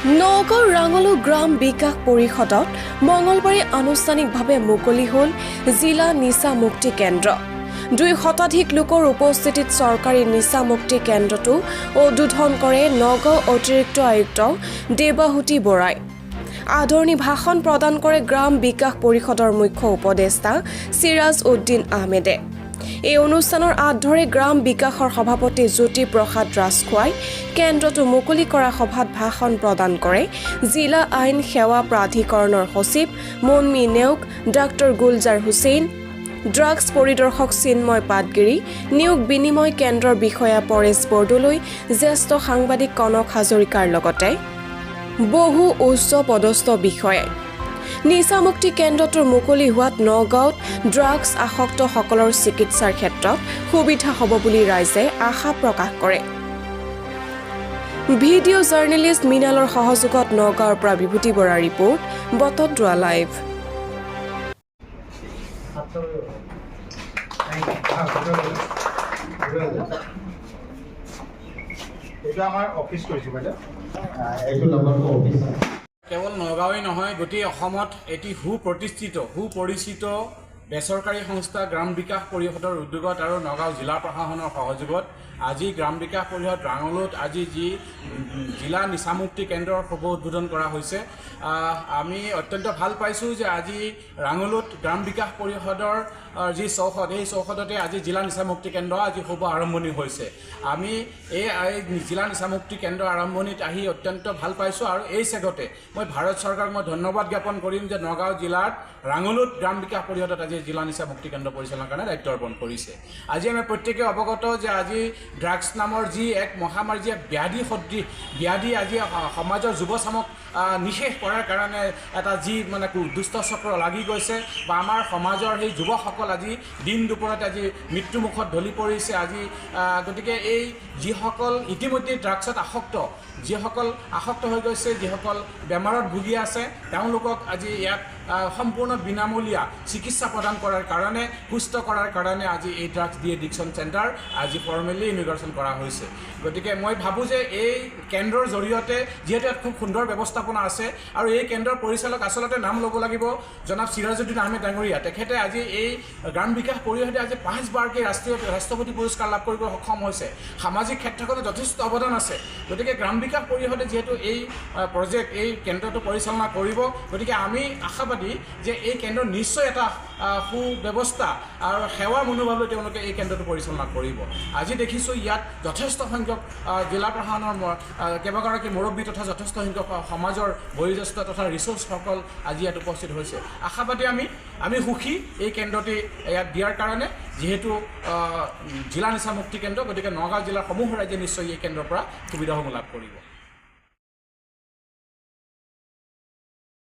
নগাঁও ৰাঙলু গ্ৰাম বিকাশ পৰিষদত মঙলবাৰে আনুষ্ঠানিকভাৱে মুকলি হ'ল জিলা নিচা মুক্তি কেন্দ্ৰ। দুই শতাধিক লোকৰ উপস্থিতিত চৰকাৰী নিচা মুক্তি কেন্দ্ৰটো উদ্বোধন কৰে নগাঁও অতিৰিক্ত আয়ুক্ত দেৱাহুতি বৰাই। আদৰণি ভাষণ প্ৰদান কৰে গ্ৰাম বিকাশ পৰিষদৰ মুখ্য উপদেষ্টা চিৰাজ উদ্দিন আহমেদে। এই অনুষ্ঠানৰ আঁত ধৰে গ্ৰাম বিকাশৰ সভাপতি জ্যোতি প্ৰসাদ ৰাজখোৱাই। কেন্দ্ৰটো মুকলি কৰা সভাত ভাষণ প্ৰদান কৰে জিলা আইন সেৱা প্ৰাধিকৰণৰ সচিব মুন্মী নেওগ, ডাক্তৰ গুলজাৰ হুছেইন, ড্ৰাগছ পৰিদৰ্শক চিন্ময় পাটগিৰি, নিয়োগ বিনিময় কেন্দ্ৰৰ বিষয়া পৰেশ বৰদলৈ, জ্যেষ্ঠ সাংবাদিক কনক হাজৰিকাৰ লগতে বহু উচ্চ পদস্থ বিষয়াই। নিচামুক্তি কেন্দ্ৰটোৰ মুকলি হোৱাত নগাঁৱত ড্ৰাগছ আসক্তসকলৰ চিকিৎসাৰ ক্ষেত্ৰত সুবিধা হ'ব বুলি ৰাইজে আশা প্ৰকাশ কৰে। ভিডিঅ' জাৰ্নেলিষ্ট মৃণালৰ সহযোগত নগাঁৱৰ পৰা বিভূতি বৰাৰ ৰিপৰ্ট, বটদ্ৰৱা লাইভ। সাতশ। এইটো আমাৰ অফিচ কৰিছোঁ বাইদেউ। এইটো নম্বৰটো অফিচ। কেৱল নগাঁৱেই নহয়, গোটেই অসমত এটি সুপ্ৰতিষ্ঠিত, সুপৰিচিত বেচৰকাৰী সংস্থা গ্ৰাম বিকাশ পৰিষদৰ উদ্যোগত আৰু নগাঁও জিলা প্ৰশাসনৰ সহযোগত আজি গ্ৰাম বিকাশ পৰিষদ ৰাঙলুত আজি যি জিলা নিচামুক্তি কেন্দ্ৰৰ শুভ উদ্বোধন কৰা হৈছে, আমি অত্যন্ত ভাল পাইছোঁ যে আজি ৰাঙলুত গ্ৰাম বিকাশ পৰিষদৰ যি চৌহদ, এই চৌহদতে আজি জিলা নিচামুক্তি কেন্দ্ৰ আজি শুভ আৰম্ভণি হৈছে। আমি এই জিলা নিচামুক্তি কেন্দ্ৰ আৰম্ভণিত আহি অত্যন্ত ভাল পাইছোঁ আৰু এই চেগতে মই ভাৰত চৰকাৰক মই ধন্যবাদ জ্ঞাপন কৰিম যে নগাঁও জিলাত ৰাঙলুত গ্ৰাম বিকাশ পৰিষদত আজি জিলা নিচা মুক্তি কেন্দ্ৰ পৰিচালনাৰ কাৰণে দায়িত্ব অৰ্পণ কৰিছে। আজি আমি প্ৰত্যেকে অৱগত যে আজি ড্ৰাগছ নামৰ যি এক মহামাৰী, যি এক ব্যাধি সদৃশ ব্যাধি আজি সমাজৰ যুৱচামক নিঃশেষ কৰাৰ কাৰণে এটা যি মানে দুষ্ট চক্ৰ লাগি গৈছে বা আমাৰ সমাজৰ সেই যুৱকসকল আজি দিন দুপৰত আজি মৃত্যুমুখত ঢলি পৰিছে আজি। গতিকে এই যিসকল ইতিমধ্যে ড্ৰাগছত আসক্ত, যিসকল আসক্ত হৈ গৈছে, যিসকল বেমাৰত ভুগি আছে, তেওঁলোকক আজি ইয়াত সম্পূৰ্ণ বিনামূলীয়া চিকিৎসা প্ৰদান কৰাৰ কাৰণে, সুস্থ কৰাৰ কাৰণে আজি এই ড্ৰাগছ ডি এডিকশ্যন চেণ্টাৰ আজি ফৰ্মেলি ইনঅগুৰেশ্যন কৰা হৈছে। গতিকে মই ভাবোঁ যে এই কেন্দ্ৰৰ জৰিয়তে যিহেতু ইয়াত খুব সুন্দৰ ব্যৱস্থাপনা আছে আৰু এই কেন্দ্ৰৰ পৰিচালক আচলতে নাম ল'ব লাগিব জনাব চিৰাজুদ্দিন আহমেদ ডাঙৰীয়া। তেখেতে আজি এই গ্ৰাম বিকাশ পৰিষদে আজি পাঁচবাৰকৈ ৰাষ্ট্ৰপতি পুৰস্কাৰ লাভ কৰিব সক্ষম হৈছে। সামাজিক ক্ষেত্ৰখনত যথেষ্ট অৱদান আছে। গতিকে গ্ৰাম বিকাশ পৰিষদে যিহেতু এই প্ৰজেক্ট, এই কেন্দ্ৰটো পৰিচালনা কৰিব, গতিকে আমি আশাবাদী যে এই কেন্দ্ৰ নিশ্চয় এটা সুব্যৱস্থা আৰু সেৱা মনোভাৱ লৈ তেওঁলোকে এই কেন্দ্ৰটো পৰিচালনা কৰিব। আজি দেখিছোঁ ইয়াত যথেষ্ট সংখ্যক জিলা প্ৰশাসনৰ কেইবাগৰাকী মুৰব্বী তথা যথেষ্ট সংখ্যক সমাজৰ বয়োজ্যেষ্ঠ তথা ৰিচোৰ্চসকল আজি ইয়াত উপস্থিত হৈছে। আশাবাদী আমি সুখী এই কেন্দ্ৰটি ইয়াত দিয়াৰ কাৰণে, যিহেতু জিলা নিচা মুক্তি কেন্দ্ৰ, গতিকে নগাঁও জিলাৰ সমূহ ৰাইজে নিশ্চয় এই কেন্দ্ৰৰ পৰা সুবিধাসমূহ লাভ কৰিব।